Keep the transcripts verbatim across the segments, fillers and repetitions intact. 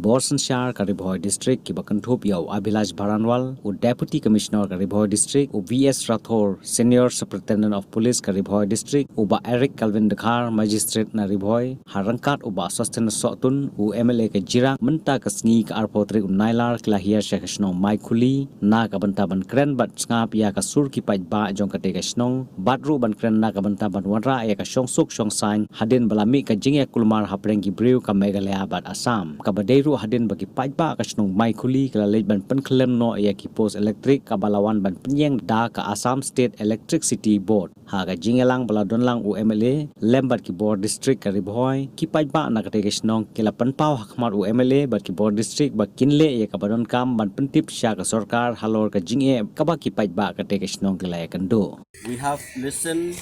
Bor synshar ka Ri Bhoi District kiba kynthup ïa u Abhilash Baranwal, u Deputy Commissioner ka Ri Bhoi District, u V S Rathore, Senior Superintendent of Police ka Ri Bhoi District, u Bah Eric Calvin Dkhar, Magistrate na Ri Bhoi, ha ryngkat u Bah Sosthenes Sohtun, u M L A ka Jirang, mynta ka sngi ka arphew tarik u Nailar ki la hiar sha ka shnong Maikhuli, na ka bynta ban kren bad sngap ïa ka sur ki paidbah jong katei ka shnong, bad ruh ban kren na ka bynta ban wanrah ïa ka shongsuk shongsaiñ, hadien ba la mih ka jingïakulmar hapdeng ki briew ka Meghalaya bad Assam. Kaba dei ruh hadien ba ki paidbah ka shnong Maikhuli ki la leit ban pynkhyllem noh ïa ki post elektrik kaba la wan ban pynïeng da ka Assam State Electricity Board. Ha ka jingïalang ba la don lang u M L A lem bad ki bor district ka Ri Bhoi, ki paidbah na katei ka shnong ki la pynpaw ha khmat u M L A bad ki bor district ba kin leh ïa kaba donkam ban pyntip sha ka sorkar halor ka jingeh kaba ki paidbah katei ka shnong ki la ïakynduh. We have listened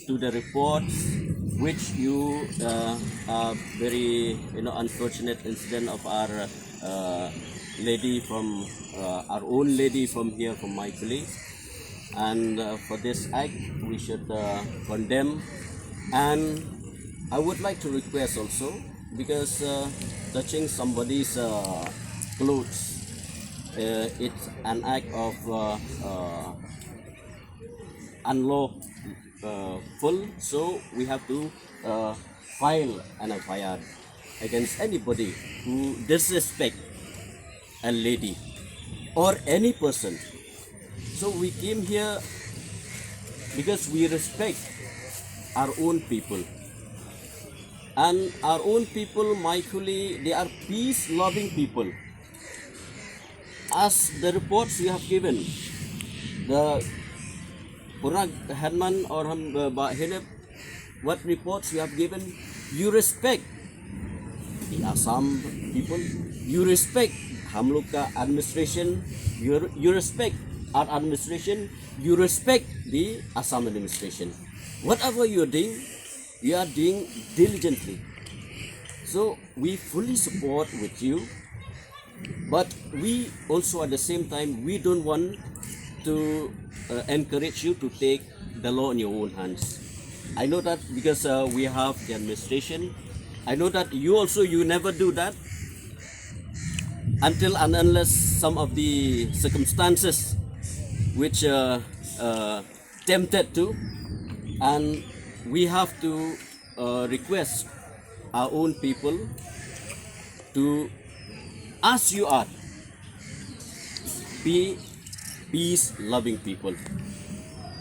to the reports which you, uh, uh, very, you know, unfortunate incident of our, uh, lady from, uh, our own lady from here, from Maikhuli. And, uh, for this act, we should, uh, condemn. And I would like to request also, because, uh, touching somebody's, uh, clothes, uh, it's an act of, uh, uh, unlawful, so we have to, uh, file an F I R against anybody who disrespect a lady or any person. So we came here because we respect our own people. And our own people, Maikhuli, they are peace-loving people. As the reports you have given, the Purna Headman or hum, uh, Bah Hilip, what reports you have given, you respect the Assam people, you respect hum log ka administration, you, you respect our administration, you respect the Assam administration. Whatever you are doing, you are doing diligently. So we fully support with you, but we also at the same time, we don't want to, uh, encourage you to take the law in your own hands. I know that because, uh, we have the administration. I know that you also, you never do that until and unless some of the circumstances which, uh, uh, tempted to, and we have to, uh, request our own people to, as you are, be peace-loving people.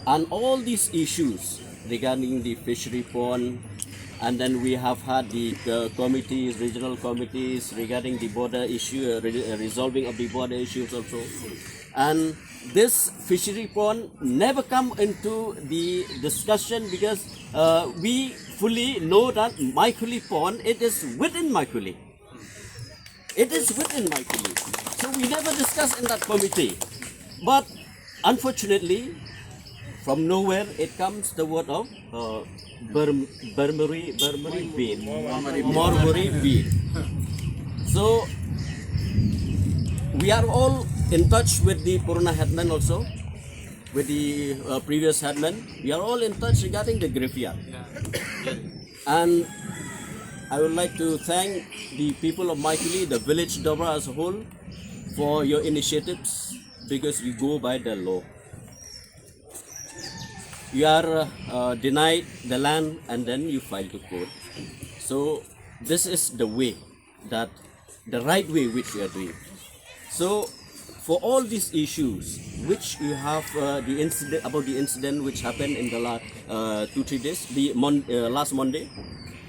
And all these issues regarding the fishery pond, and then we have had the, uh, committees, regional committees regarding the border issue, uh, re-, uh, resolving of the border issues also. And this fishery pond never come into the discussion because, uh, we fully know that Maikhuli pond, it is within Maikhuli. It is within Maikhuli. So we never discuss in that committee. But unfortunately, from nowhere, it comes the word of, uh, Burm-, Burmari, Burmari Bean. Mormari Bean. So we are all in touch with the Purna Headman also, with the, uh, previous headman. We are all in touch regarding the graveyard. And I would like to thank the people of Maikhuli, the village Dorbra as a whole, for your initiatives, because you go by the law. You are, uh, denied the land and then you file to court. So this is the way that the right way which we are doing. So, for all these issues which you have, uh, the incident, about the incident which happened in the last, uh, two, three days, the Mon-, uh, last Monday.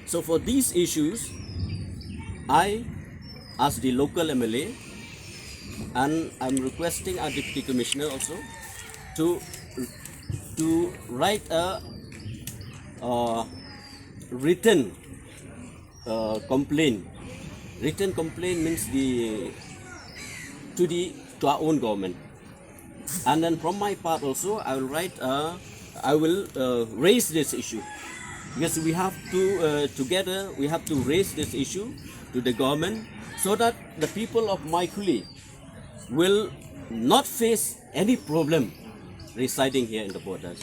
So, for these issues, I, as the local M L A, and I'm requesting our deputy commissioner also to, to write a, uh, written, uh, complaint. Written complaint means the, to the, to our own government. And then from my part also, I will write, uh, I will, uh, raise this issue. Because we have to, uh, together, we have to raise this issue to the government so that the people of Maikhuli will not face any problem residing here in the borders.